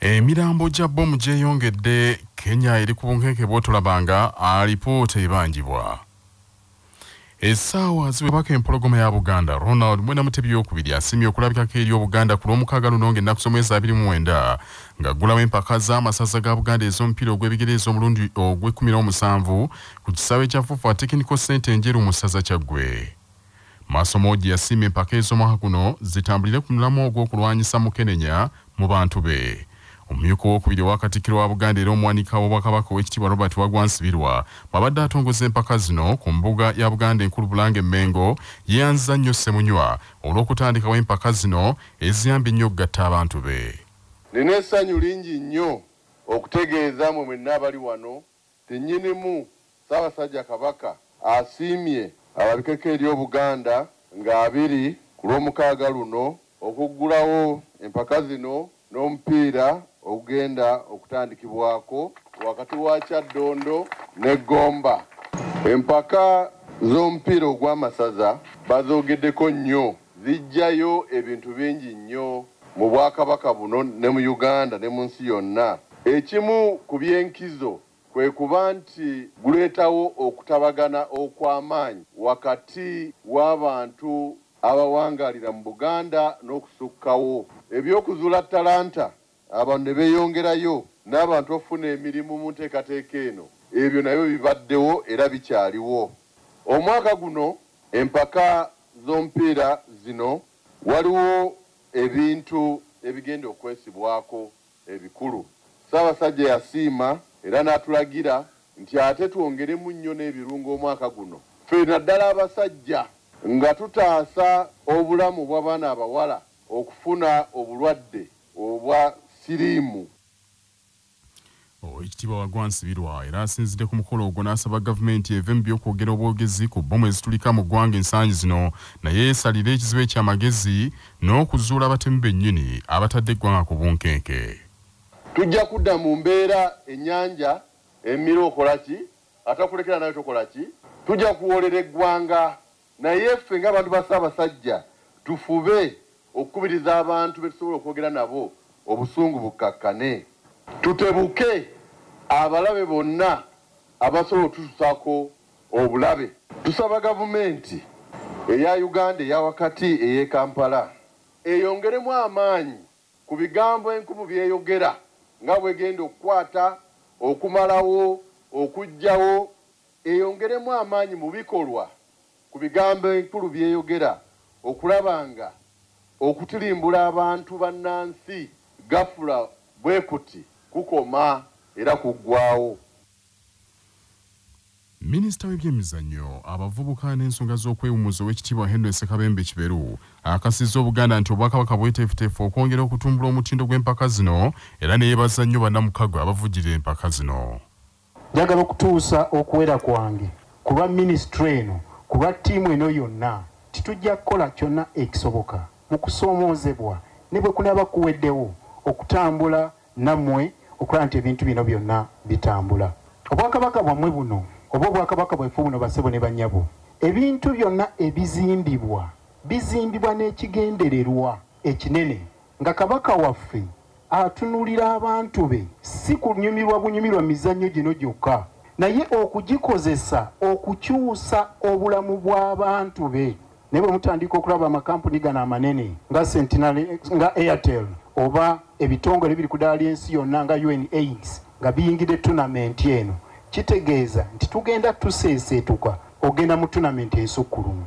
Emirambo gya bbomu gyeyongedde. Kenya eri ku bunkenke bw'otolabanga, alipoota ebanjibwa. Essaawa ziwebaka. Empologoma ya Buganda Ronald Mwenda Mutebi owokubiri asiimye okulabikako eri Obuganda ku Lwomukaaga luno ng'ennaku z'omwezi 29, ng'aggulawo empaka z'amasaza ga Buganda ez'omupiira ogw'ebigere ez'omulundi ogw'e17 ku kisaawe kya FUFA Technical Center Enjeru mu ssaza Kyaggwe. Maasomogi yasiima empaka ez'omwaka guno zitambulire ku mulamwa ogw'okulwanyisa mukenenya mu bantu be. Omumyuka owokubiri owa Katikkiro wa Buganda era omuwanika w'Obwakabaka, Owekitiibwa Robert Waggwa Nsibirwa, bw'abadde atongoza empaka zino ku mbuga ya Buganda enkulu Bulange Mmengo, yeeyanziza nnyo Ssemunywa olw'okutandikawo empaka zino eziyambye ennyo okugatta abantu be. Nina essanyu lingi nnyo okutegeeza mwe mwenna abali wano ti nnyinimu Ssaabasajja Kabaka asiimye alabikeko eri Obuganda nga 20 ku Lwomukaaga luno okuggulawo empaka zino n'omupiira ogugenda okutandikibwako wakati wa Kyaddondo ne Gomba. Empaka z'omupiira ogw'amasaza bazoogeddeko nnyo, zijjayo ebintu bingi nnyo mu bwakabaka buno ne mu Uganda ne mu nsi yonna. Ekimu ku byenkizo kwe kuba nti guleetawo okutabagana okw'amaanyi wakati w'abantu abawangaalira mu Buganda n'okusukkawo, ebyokuzuula talanta, abantu ne beeyongerayo, n'abantu okufuna emirimu mu nteekateeka eno. Ebyo nabyo bibaddewo era bikyaliwo. Omwaka guno empaka z'omupiira zino waliwo ebintu ebigenda okwesibwako ebikulu. Ssaabasajja yasiima era n'atulagira nti ate twongeremu nnyo n'ebirungo omwaka guno, ffe naddala abasajja, nga tutaasa obulamu bw'abaana abawala okufuna obulwadde obwa siriimu. Owekitiibwa Waggwa Nsibirwa era asinzidde ku mukolo ogwo n'asaba gavumenti eve mu by'okwogera obwogezi ku bbomu ezitulika mu ggwanga ensangi zino, naye esalire ekizibu ekyamagezi n'okuzuula abatemu bennyini abatadde eggwanga ku bunkenke. Tujja kudda mu mbeera ennyanja emira okola ki, atakulekera nayo tokola ki, tujja kuwolera eggwanga. Naye ffe ng'abantu ba Ssaabasajja tufube okukubiriza abantu be tusobola okwogera nabo, obusungu bukkakkane, tutebuke abalabe bonna abasobola otutusaako obulabe. Tusaba gavumenti eya Uganda eya wakati ey'e Kampala eyongeremu amaanyi ku bigambo enkumu byeyogera nga bwegenda okukwata, okumalawo, okuggyawo. Eyongeremu amaanyi mu bikolwa ku bigambo enkulu byeyogera, okulaba nga okutirimbula abantu bannansi gafula bwe kuti kukoma era kuggwawo. Minisita w'ebyemizannyo, abavubuka n'ensonga z'okwewummuza, Owekitiibwa Henry Ssekabembe Kiberu, akakasizza Obuganda nti Obwakabaka bweteefuteefu okwongera okutumbula omutindo gw'empaka zino, era ne yeebaza nnyo bannamukago abavujjirira empaka zino. Njagala okutuusa okuwera kwange ku lwa minisitule eno, ku lwa ttiimu eno yonna, titujja kukola kyonna ekisoboka mu kusoomoozebwa ne bwe kunaaba kuweddewo okutambula nammwe okulaba nti ebintu bino byonna bitambula. Obwakabaka bwammwe buno oba obwakabaka bwaffe buno, basebo ne bannyabo, ebintu byonna ebizimbibwa bizimbibwa n'ekigendererwa ekinene, nga Kabaka waffe atunulira abantu be, si kunyumirwa bunyumirwa mizannyo gino gyokka, naye okugikozesa okukyusa obulamu bw'abantu be. Naye bwe mutandika okulaba amakampuni gano amanene nga Centenary, nga Airtel, oba ebitongole biri ku ddaala ly'ensi yonna nga UNAIDS nga biyingidde tournament eno, kitegeeza nti tugenda tuseeseetuka ogenda mu tournament ensukkulumu.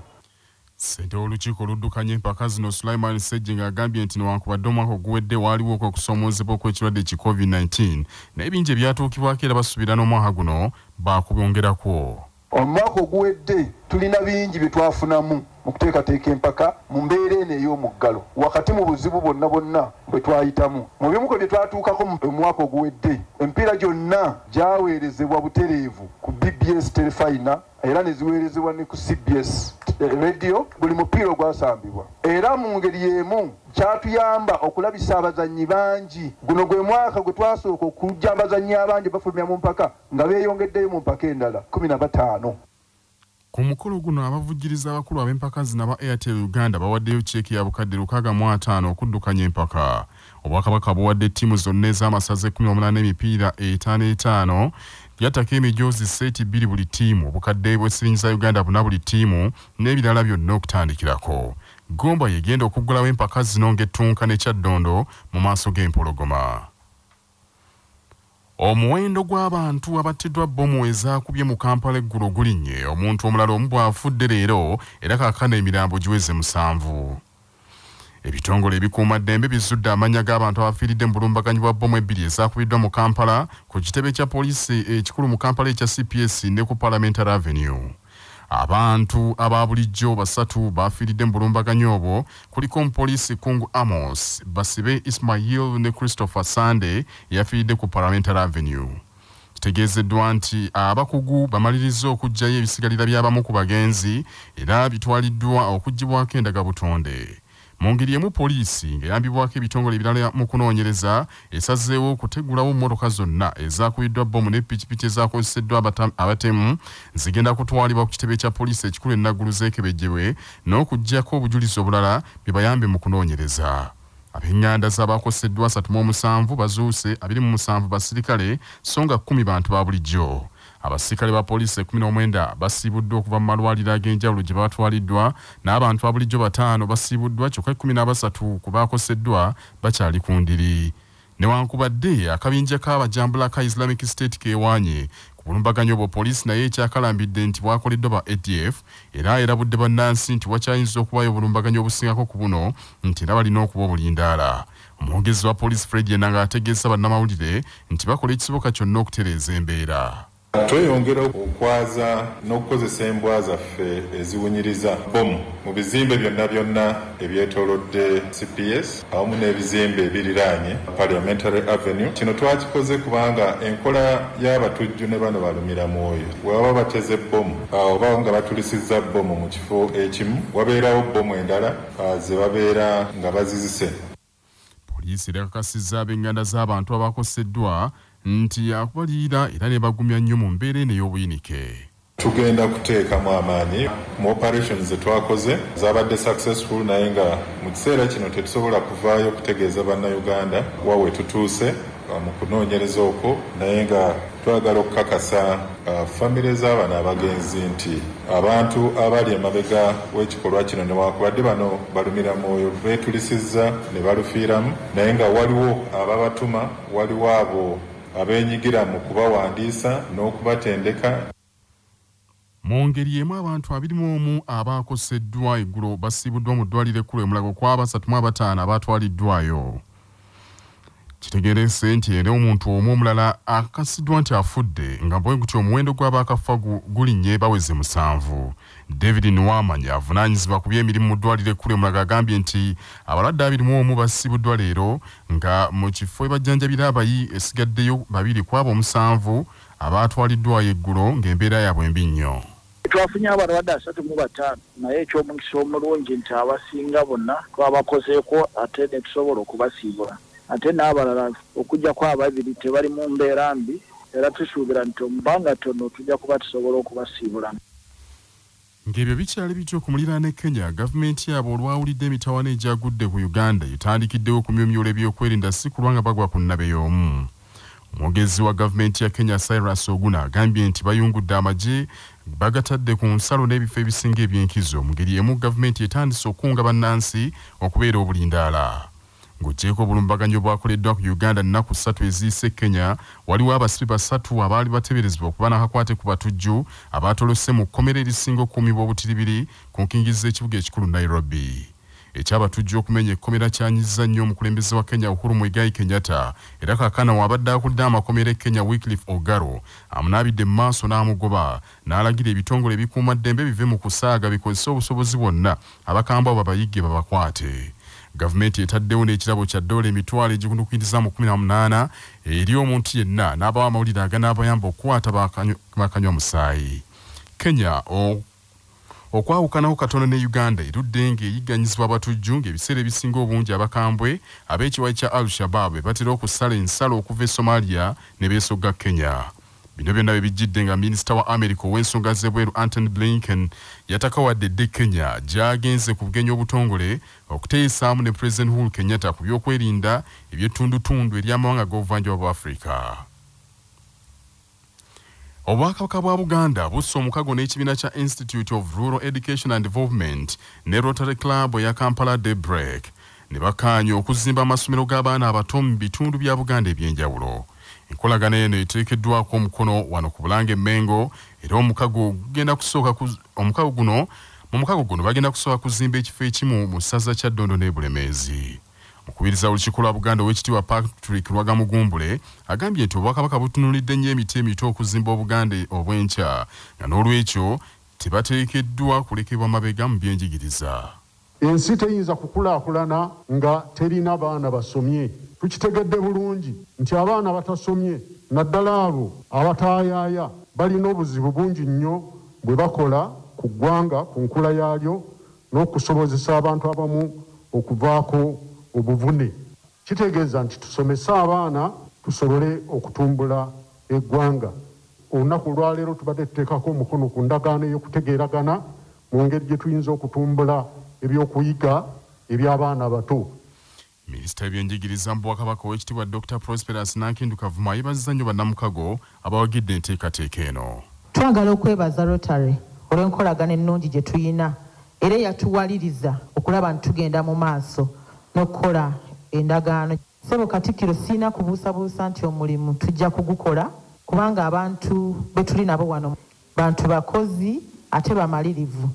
Ssentebe w'olukiiko oluddukanya empaka zino, Sulaiman Ssejjengo, agambye nti newankubadde omwaka oguwedde waaliwo okusoomoozebwa okw'ekirwadde ki COVID-19, naye bingi ebyatuukibwako era basuubira n'omwaka guno baakubyongerako. Omwaka oguwedde tulina bingi bye twafunamu mu kuteekateeka empaka mu mbeera eno ey'omuggalo, wakati mu buzibu bwonna bwonna bwe twayitamu. Mu bimu ku bye twatuukako mu mwaka oguwedde, emipiira gyonna gyaweerezebwa butereevu ku BBS Terefayina era ne ziweerezebwa ne ku CBS Radio, buli mupiira ogwasambibwa. Era mu ngeri y'emu Kyatuyamba okulabisa abazannyi bangi. Guno gwe mwaka gwe twasooka okujja abazannyi abangi bafulumya mu mpaka nga beeyongeddeyo mu mpaka endala 15. Ku mukolo guno abavujjiriza abakulu ab'empaka zino aba Airtel Uganda bawaddeyo ceeke ya bukadde 65 okuddukanya empaka. Obwakabaka buwadde ttiimu zonna ez'amasaza 18 emipiira 55, yattako emijoozi seeti 2 buli ttiimu, obukadde bw'essiringi za Uganda 4 buli ttiimu n'ebirala byonna okutandikirako. Gomba yegenda okuggulawo empaka zino ng'ettunka ne Kyaddondo mu maaso g'empologoma. Omuwendo gw'abantu abattiddwa bbomu ezaakubye mu Kampala eggulo gulinnye. Omuntu omulala omu bw'afudde leero era kaakano emirambo giweze 7. Ebitongole ebikuumaddembe bizudde amannya g'abantu abafiiridde mu bulumbaganyi bwa bbomu 2 ezaakubiddwa mu Kampala ku kitebe kya poliisi ekikulu mu Kampala ekya CPS ne ku Parliamentary Avenue. Abantu aba bulijjo 3 bafiiridde mu bulumbaganyi obwo, kuliko omupoliisi Kungu Amos, Basibe Ismail ne Christopher Sande yafiiridde ku Parliamentary Avenue. Kitegeezeddwa nti abakugu bamaliriza okuggyayo ebisigalira by'abamu ku bagenzi era bitwaliddwa okuggyibwako endagabutonde. Mu ngeri emu poliisi ng'eyambibwako ebitongole ebirala mu kunoonyereza esazeewo okutegulawo mmotoka zonna ezaakubiddwa bbomu ne pikipiki ezaakozeseddwa abatemu zigenda kutwalibwa ku kitebe kya poliisi ekikulu e Naggulu zeekebejjebwe n'okuggyako obujulizi obulala bibayambe mu kunoonyereza. Ab'enganda z'abakoseddwa 37 bazuuse, 27 basirikale so nga 10 bantu ba bulijjo. Abasirikale ba poliisi 19 basiibuddwa okuva mu malwaliro ag'enjawulo gye batwaliddwa n'abantu ba bulijjo 5 basiibuddwa kyokka 13 ku bakoseddwa bakyali ku ndiri. Newankubadde akabinja k'abajambula ka Islamic State keewaanye ku bulumbaganyi obwo, poliisi naye ekyakalambidde nti bwakoleddwa ba ADF era erabudde bannansi nti wakyayinza okubayo obulumbaganyi obusingako ku buno nti era balina okuba obulindaala. Omwogezi wa poliisi Fred Enanga ategeeza bannamawulire nti bakola ekisoboka kyonna okutereeza embeera. Tweyongera okwaza n'okukozesa embwa zaffe eziwunyiriza bbomu mu bizimbe byonna byonna ebyetoolodde CPS awamu n'ebizimbe ebiriraanye Parliamentary Avenue. Kino twakikoze kubanga enkola y'abatujju ne bano balumira mwoyo. Bwe baba bateze bbomu oba nga batulisizza bbomu mu kifo ekimu, wabeerawo bbomu endala ze babeera nga bazizise. Poliisi erakakasizza ab'enganda z'abantu abakoseddwa nti yakubaliira era ne bagumya nnyo mu mbeera eno ey'obuyinike. Tugenda kuteekamu amaanyi mu operations ze twakoze zabadde successful, naye nga mu kiseera kino tetusobola kuvaayo kutegeeza bannayuganda wa we tutuuse mu kunoonyereza okwo, naye nga twagala okukakasa famire z'abano abagenzi nti abantu abali emabega w'ekikolwa kino newankubadde bano balumira mwoyo beetulisizza ne balufiiramu, naye nga waliwo ababatuma, waliwo abo abeenyigira mu kubawandiisa n'okubatendeka. Mu ngeri emu abantu 21 abakoseddwa eggulo basiibuddwa mu ddwaliro ekkulu e Mulago ku 35 abatwaliddwayo. Kitegeerese nti era omuntu omu omulala akakasiddwa nti afudde nga bwe gutyo omuwendo gw'abakafa gulinnye baweze 7. David Nwamanya avunaanyizibwa ku by'emirimu mu ddwaliro ekkulu e Mulago agambye nti abalwadde 21 basiibuddwa leero nga mu kifo ebajjanjabira abayi esigaddeyo 2 ku abo 7 abatwaliddwayo eggulo ng'embeera yaabwe mbi nnyo. Twafunye abalwadde 35 naye eky'omukisa omulungi nti abasinga bonna twabakozeeko ate ne tusobola okubasiibula. Ate n'abalala okuggyako ababiri tebali mu mbeera mbi era tusuubira nti mu bbanga ttono tujja kuba tusobola okubasiibula. Ng'ebyo bikyali bityo ku muliraano e Kenya, gavumenti yaabwe olwawulidde emitawaana egyagudde ku Uganda etandikiddewo okumyumyula ebyokwerinda si kulwa nga bagwa ku nnabe y'omu. Omwogezi wa gavumenti ya Kenya Cyrus Oguna agambye nti bayungudde amagye bagatadde ku nsalo n'ebifo ebisinga eby'enkizo. Mu ngeri emu gavumenti etandise okukunga bannansi okubeera obulindaala. Ng'oggyeeko obulumbaganyi obwakoleddwa ku Uganda nnaku 3 eziyise Kenya, waliwo abasibe 3 abaali bateeberezebwa okuba n'akakwate ku batujju abaatolose mu kkomera erisinga okukuumibwa obutiribiri ku nkingizi z'ekibuga ekikulu Nairobi. Ekyabatujju okumenya ekkomera kyanyizza nnyo omukulembeze wa Kenya Uhuru Muigai Kenyatta era kaakano wabadde akulidde amakomera e Kenya Wycliffe Ogaro amunaabidde mu maaso n'amugoba n'alagira ebitongole ebikuumaddembe bive mu kusaaga bikozese obusobozi bwonna abakambwe abo babayigge babakwate. Gavumenti etaddewo n'ekirabo kya $18 018 eri omuntu yenna n'abawa amawulire aganaabayamba okukwata bakanywa musaayi. Kenya Okwawukanako katono ne Uganda erudde ng'eyigganyizibwa abatujju ng'ebiseera ebisinga obungi abakambwe ab'ekiwayi kya Al-Shabaab batera okusala ensalo okuva e Somalia ne beesogga Kenya. Bino byonna bwe bijjidde nga minisita wa America ow'ensonga z'ebweru Antony Blinken yatakawadde dde Kenya gy'agenze ku bugenyi obutongole okuteesaamu ne President Uhuru Kenyatta ku by'okwerinda eby'ettundutundu ery'amawanga g'obuvanjuba bwa Afrika. Obwakabaka bwa Buganda bussa omukago n'ekibiina kya Institute of Rural Education and Development ne Rotary Club eya Kampala Daybreak ne bakkaanya okuzimba amasomero g'abaana abato mu bitundu bya Buganda eby'enjawulo. Enkolagano eno eteekeddwako omukono wano ku Bulange Mmengo era omukago guno bagenda kusooka kuzimba ekifo ekimu mu ssaza Kyaddondo ne Bulemeezi. Mukubiriza olukiiko lwa Buganda ow'ekitiibwa Patrick Lwagamugumbule agambye nti Obwakabaka butunuulidde nnyo emiti emito okuzimba Obuganda obw'enkya nga n'olwekyo tebateekeddwa kulekebwa mabega mu byenjigiriza. Ensi teyinza kukulaakulana nga terina baana basomye. Tukitegedde bulungi nti abaana batasomye naddala abo abataayaaya balina obuzibu bungi nnyo bwe bakola ku ggwanga ku nkula yaalyo n'okusobozesa abantu abamu okuvaako obuvune. Kitegeeza nti tusomese abaana tusobole okutumbula eggwanga. Olunaku olwaleero tubadde tuteekako omukono ku ndagaano ey'okutegeeragana mu ngeri gye tuyinza okutumbula ebyokuyiga eby'abaana abato. Minisita w'ebyenjigiriza mu Bwakabaka ow'ekitiibwa Dr. Prosperous Nankindu Kavuma yeebazizza nnyo bannamukago abawagidde enteekateeka eno. Twagala okwebaza Rotary olw'enkolagana ennungi gye tuyina era eyatuwaliriza okulaba nti tugenda mu maaso n'okukola endagaano. Ssebo Katikkiro, sirina kubuusabuusa nti omulimu tujja kugukola kubanga abantu be tuli nabo wano bantu bakozi ate bamalirivu.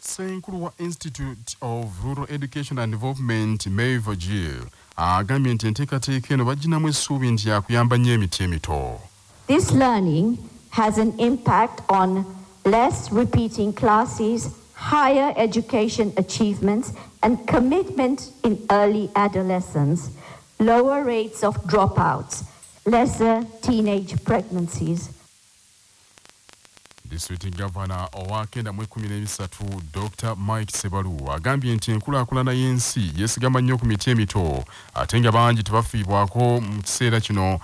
Ssenkulu wa Institute of Rural Education and Development Maeve Gill agambye nti enteekateeka eno baginamu essuubi nti yakuyamba nnyo emiti emito. This learning has an impact on less repeating classes, higher education achievements and commitment in early adolescence, lower rates of dropouts, lesser teenage pregnancies. District Governor owa 913 Dr. Mike Sebalu agambye nti enkulaakulana y'ensi yeesigama nnyo ku miti emito ate nga bangi tebafiibwako mu kiseera kino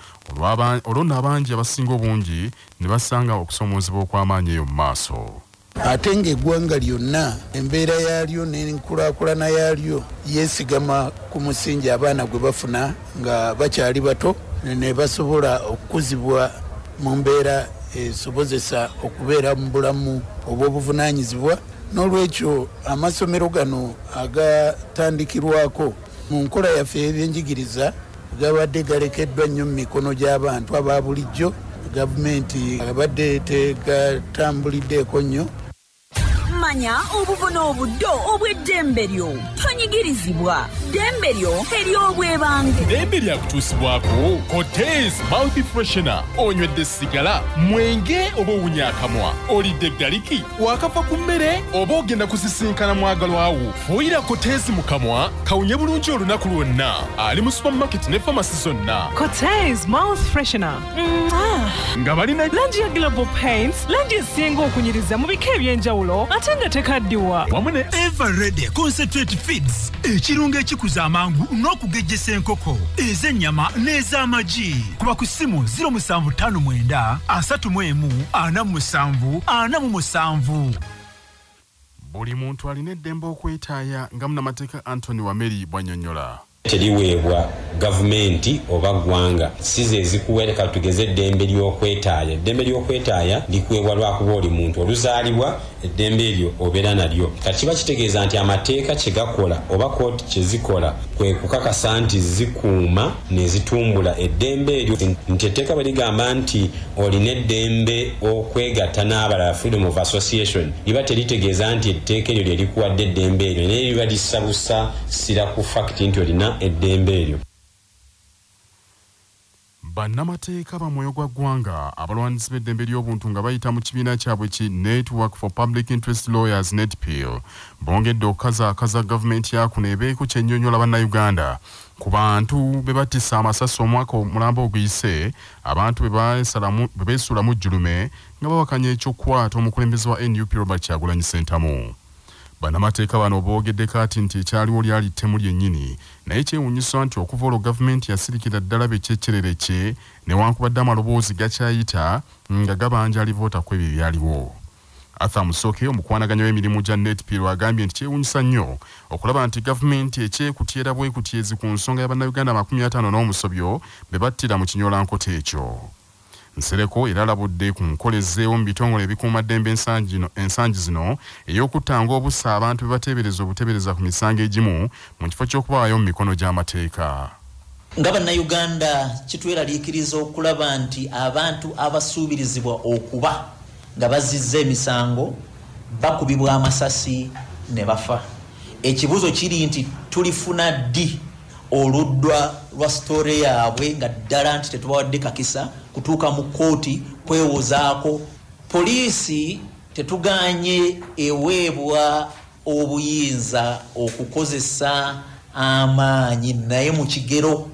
olwo nno abangi abasinga obungi ne basanga okusoomoozebwa okw'amaanyi eyo mu maaso. Ate ng'eggwanga lyonna embeera yaalyo n'enkulaakulana yaalyo yeesigama ku musingi abaana gwe bafuna nga bakyali bato ne basobola okukuzibwa mu mbeera esobozesa okubeera mu bulamu obw'obuvunaanyizibwa. N'olwekyo amasomero gano agatandikirwako mu nkola yaffe y'ebyenjigiriza gabadde galekeddwa nnyo mu mikono gy'abantu aba bulijjo. Gavumenti abadde tegatambuliddeeko nnyo. Manya obuvuna obuddo obw'eddembe lyo. Tonyigirizibwa. Ddembe lyo ery'obwebange. Ddembe lyakutuusibwako Cortez Mouth Freshener. Onywedde sigala, mwenge oba owunya akamwa, olidde galiki, wakava ku mmere oba ogenda kusisinkana mwagalwawo. Fuuyira Cortez mu kamwa kawunye bulungi olunaku lwonna. Ali mu supermarket ne pharmacy zonna. Cortez Mouth Freshener. Nga balina langi ya Global Paints, langi esinga okunyiriza mu bika eby'enjawulo ate nga tekaddiwa. Wamu ne Ever Ready Concentrate Feeds, ekirungo ekikuza amangu n'okugejjesa enkoko ez'ennyama n'ez'amagi. Kuba ku ssimu 0759 31 47 47. Buli muntu alina eddembe okwetaaya nga munnamateeka Anthony Wameri bw'annyonnyola. Teriweebwa gavumenti oba ggwanga si ze zikuweereka tugeze eddembe ly'okwetaaya. Eddembe ly'okwetaaya likuweebwa lwakuba oli muntu oluzaalibwa, eddembe eryo obeera nalyo. Kati kiba kitegeeza nti amateeka kye gakola oba kooti kye zikola kwe kukakasa nti zikuuma ne zitumbula eddembe eryo. Nti etteeka bwe ligamba nti olina eddembe okwegatta n'abalala, freedom of association, liba teritegeeza nti etteeka eryo lye likuwadde eddembe eryo, naye liba lisabusa ssira ku fact nti olina eddembe eryo. Bannamateeka ba mwoyo gwa ggwanga abalwanyisa b'eddembe ly'obuntu nga bayita mu kibiina kyabwe ki Network for Public Interest Lawyers NETPIL bongedde okukazaakaza gavumenti ya kuno ebeeko kyennyonnyola Bannayuganda ku bantu be battisa amasasi omwaka omulamba oguyise, abantu be beesuulamu jjulume nga bawakanya ekyokukwata omukulembeze wa NUP Robert Kyagulanyi Ssentamu. Bannamateeka bano boogeddeko ati nti ekyaliwo lyali ttemu lyennyini, naye kyewuunyisa nti okuva olwo gavumenti yasirikira ddala bekyekyererekye newankubadde amaloboozi gakyayita nga gabanja alivoota ku ebyo ebyaliwo. Arthur Musoke, omukwanaganya w'emirimu gya NETPIL, agambye nti kyewuunyisa nnyo okulaba nti gavumenti ekyekutyera bwekutyezi ku nsonga ya Bannayuganda 50 n'omusobyo be battira mu kinyolankota ekyo. Nsereko era alabudde ku nkola ezzeewo mu bitongole ebikuumaddembe ensangi zino ey'okuttanga obussa abantu be bateebereza obuteebereza ku misango egimu mu kifo ky'okubawaayo mu mikono gy'amateeka. Nga Bannayuganda kitweraliikiriza okulaba nti abantu abasuubirizibwa okuba nga bazizza emisango bakubibwa amasasi ne bafa. Ekibuuzo kiri nti tulifuna ddi oluddwa lwa sitore yaabwe nga ddala nti tetubawadde kakisa kutuuka mu kkooti kwewozaako. Poliisi tetuganye eweebwa obuyinza okukozesa amaanyi naye mu kigero,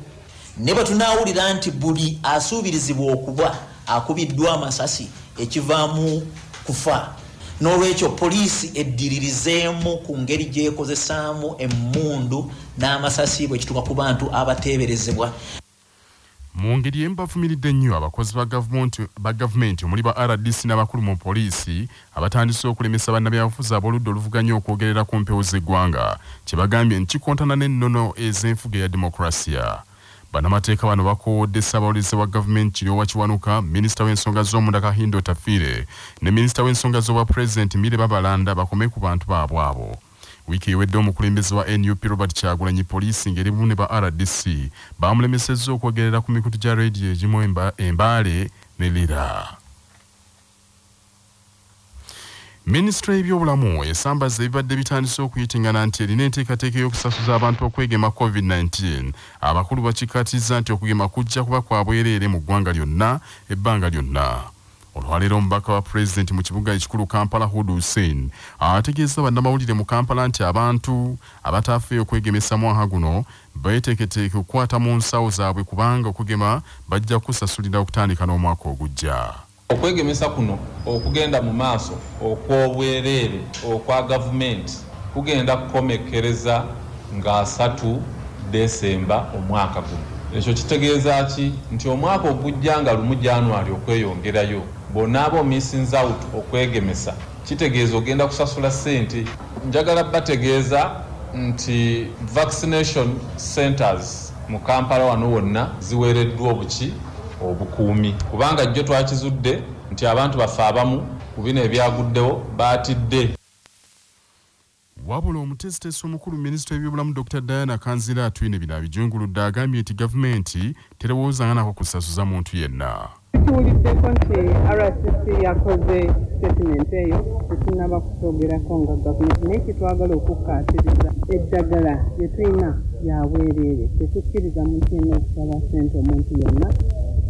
ne bwe tunaawulira nti buli asuubirizibwa okuba akubiddwa amasasi ekivaamu kufa. N'olwekyo poliisi eddiririzeemu ku ngeri gy'ekozesaamu emmundu n'amasasi bwe kituuka ku bantu abateeberezebwa. Mu ngeri emu bavumiridde nnyo abakozi ba gavumenti omuli ba RDC n'abakulu mu poliisi abatandise okulemesa bannabyabufuzi ab'oludda oluvuganya okwogerera ku mpewo z'eggwanga, kye bagambye nti kikontana n'ennono ez'enfuga eya demokurasiya. Bannamateeka bano bakoowodde Ssaabawolereza wa gavumenti Kiryowa Kiwanuka, minisita w'ensonga z'omunda Kahinda Otafiire ne minisita w'ensonga z'obwapulezidenti Milly Babalanda bakome ku bantu baabwe abo. Wiiki ewedde omukulembeze wa NUP Robert Kyagulanyi poliisi ng'eri bumu ne ba RDC bamulemesezza okwogerera ku mikutu gya rediyo egimu Embaale ne Lira. Minisitule y'ebyobulamu esambaza ebibadde bitandise okuyitingana nti erina enteekateeka ey'okusasuza abantu okwegema COVID-19. Abakulu bakikkaatiriza nti okugema kujja kuba kwa bwereere mu ggwanga lyonna ebbanga lyonna. Olwaleero omubaka wa pulezidenti mu kibuga ekikulu Kampala Hudu Hussein ategeeza bannamawulire mu Kampala nti abantu abataafeeyo okwegemesa mwaka guno beeteeketeeke okukwata mu nsawo zaabwe kubanga okugema bajja kusasulira okutandika n'omwaka ogujja. Okwegemesa kuno okugenda mu maaso okw'obwereere okwa gavumenti kugenda kukomekkereza nga 3 Desemba omwaka guno. Ekyo kitegeeza ki? Nti omwaka ogujja nga 1 January okweyongerayo bw'onaaba omissinze out okwegemesa kitegeeza ogenda kusasula ssente. Njagala bategeeza nti vaccination centers mu Kampala wano wonna ziweereddwa obuki obukuumi, kubanga jjo twakizudde nti abantu baffe abamu ku bino ebyaguddewo baatidde. Wabula omutesiteesi omukulu minisitule y'ebyobulamu Dr. Diana Kanzira Atwine bino abijunguludde agambye nti gavumenti terowoozanga nako kusasuza muntu yenna. Tuwuliddeko nti RCC yakoze statement eyo, tetunnaba kutwogerako nga gavumenti, naye kyetwagala okukkaatiriza eddagala lye tulina lya bwereere, tetukkiriza muntu yenna okusaba ssente omuntu yenna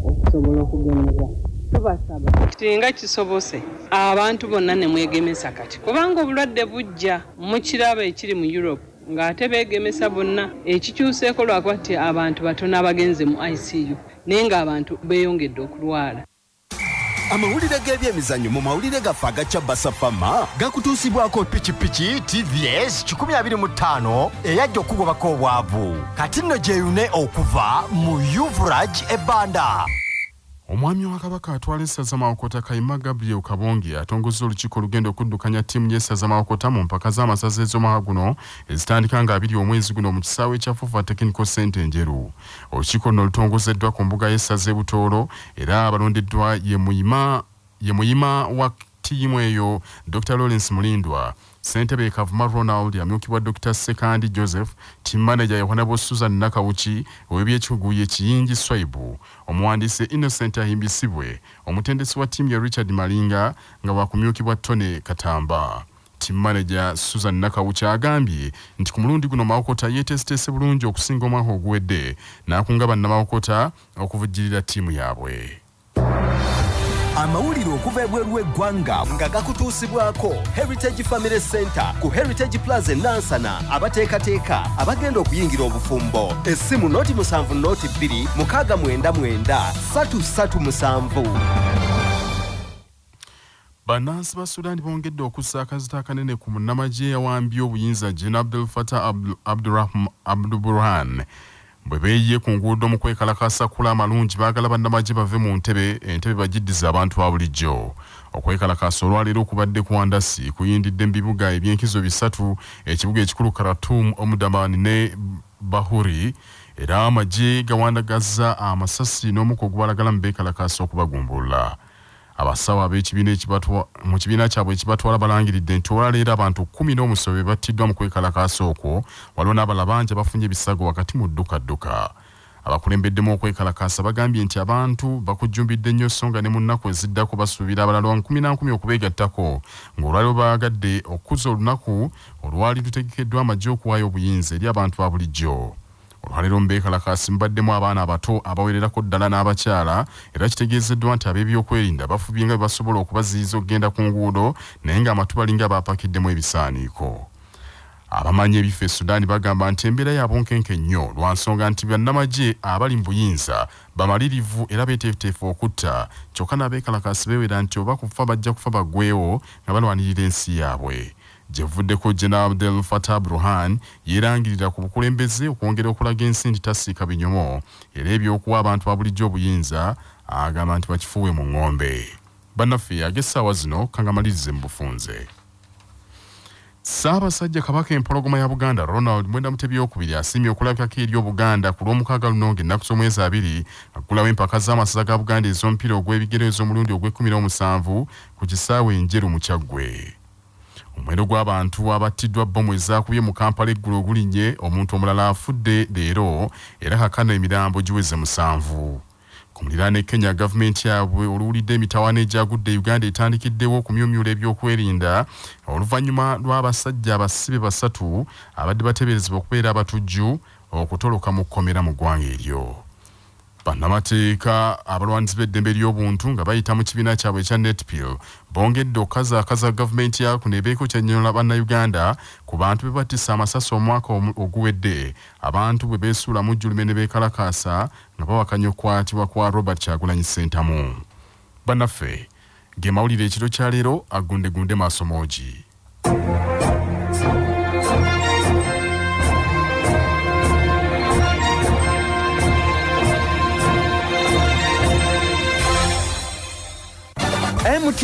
okusobola okugemebwa. Tubasaba singa kisobose abantu bonna ne mwegemesa kati, kubanga obulwadde bujja mukiraba ekiri mu Europe ng'ate beegemesa bonna. Ekikyuseeko lwakuba nti abantu batono abagenze mu ICU, naye ng'abantu beeyongedde okulwala. Amawulire g'ebyemizannyo mu mawulire gaffe agacya Basafama gakutuusibwako pikipiki TVS 125 eyajja okugobako obwavu. Kati nno gyeyune okuva mu Yuvraj Ebanda. Omwami wa Kabaka atwala essaza Mawokota Kayima Gabriel Kabonge atongozza olukiiko olugenda okuddukanya ttiimu y'essaza Mawokota mu mpaka z'amasaza ez'omwaka guno ezitandika nga 2 omwezi guno mu kisaawe ekya Fufa Technical Center Njeru. Olukiiko luno lutongozeddwa ku mbuga y'essaza e Butoolo era abalondeddwa ye muyima wa ttiimu eyo Dr. Lawrence Mulindwa, Ssentebe Kavuma Ronald amyukibwa Dr. Sekandi Joseph, team manager Yohana Susan Nakawuki, ow'ebyekikugu ye Kiyingi Swaibu, omuwandiisi Innocent Ahimbisibwe, omutendesi wa ttiimu ya Richard Malinga nga wakumyukibwa Tony Katamba. Team manager Susan Nakawuki agambye nti ku mulundi guno Mawokota yeeteeseteese bulungi okusinga omwaka oguwedde, n'akunga bannamawokota okuvujjirira ttiimu yaabwe. Amawulire okuva ebweru w'eggwanga nga gakutuusibwako Heritage Family Center ku Heritage Plaza e Nansana, abateekateeka abagenda okuyingira obufumbo. Essimu 070 02 699 337. Bannansi ba Sudan bongedde okussa akazito akanene ku munnamagye eyawambye obuyinza Gen Abdel Fattah Abdul Burhan. Bwe beeyiye ku nguudo mu kwekalakaasa kula amalungi, baagala bannamagye bave mu ntebe, entebe bagiddize abantu ba bulijjo. Okwekalakaasa olwaleero okubadde ku wandasi kuyindidde mu bibuga ebyenkizo bisatu, ekibuga ekikulu Khartoum, Omdurman ne Bahuri, era amagye gawandagazza amasasi n'omukka ogubalagala mu beekalakaasa okubagumbulula. Abasawo ab'ekibiina mu kibiina kyabwe ekibatwala balangiridde nti olwaleero abantu 17 battiddwa mu kwekalakaasa okwo. Waliwo n'abalala bangi abafunye ebisago wakati mu ddukadduka. Abakulembeddemu okwekalakaasa bagambye nti abantu bakujjumbidde nnyo, so nga ne mu nnaku eziddako basuubira abalala nkumi na nkumi okubeegattako, ng'olwaleero baagadde okukuza olunaku olwali lutegekeddwa amagye okuwaayo obuyinza eri abantu ba bulijjo. Olwaleero mu beekalakaasi mubaddemu abaana abato abawererako ddala n'abakyala, era kitegeezeddwa nti ab'ebyokwerinda bafubye nga bwe basobola okubaziyiza okugenda ku nguudo, naye ng'amatu balinga baapakiddemu ebisaaniiko. Abamanyi ebifo e Sudaani bagamba nti embeera ya bunkenke nnyo lwa nsonga nti bannamagye abali mu buyinza bamalirivu era beeteefuteefu okutta, kyokka n'abeekalakaasi beewera nti oba kufa bajja kufa baggwewo nga balwanirira ensi yaabwe. Gye buvuddeko Gen Abdel Fattah Burhan yeerangirira ku bukulembeze okwongera okulaga ensi nti tasiika binyomo, era ebyokuwa abantu ba bulijjo obuyinza agamba nti bakifuuwe mu ŋŋombe. Bannaffe, ag'essaawa zino kangamalirize mu bufunze. Ssaabasajja Kabaka Empologoma ya Buganda Ronald Mwenda Mutebi Owokubiri asiimye okulabikako eri Obuganda ku Lwomukaaga luno ng'ennaku z'omwezi 20, aggulawo empaka z'amasaza ga Buganda ez'omupiira ogw'ebigere ez'omulundi ogw'e17 ku kisaawe Enjeru mu Kyaggwe. Omuwendo gw'abantu abattiddwa bbomu ezaakubye mu Kampala eggulo ogulinnye. Omuntu omulala afudde leero era kakano emirambo giweze 7. Ku muliraano e Kenya, gavumenti yaabwe oluwulidde emitawaana egyagudde e Uganda etandikiddewo okumyumyula ebyokwerinda oluvannyuma lw'abasajja abasibe basatu abadde bateeberezebwa okubeera abatujju okutoloka mu kkomera mu ggwanga eryo. Bannamateeka abalwanirizi b'eddembe ly'obuntu nga bayita mu kibiina kyabwe ekya NETPIL bongedde okukazaakaza gavumenti ya kuno ebeeko kyannyonnyola Bannayuganda ku bantu be battisa amasasi omwaka oguwedde, abantu bwe beesuula mu jjulume ne beekalakaasa nga bawakanya okukwatibwa kwa Robert Kyagulanyi Ssentamu. Bannaffe, ge mawulire ekiro kya leero. Agundegunde maaso moogi.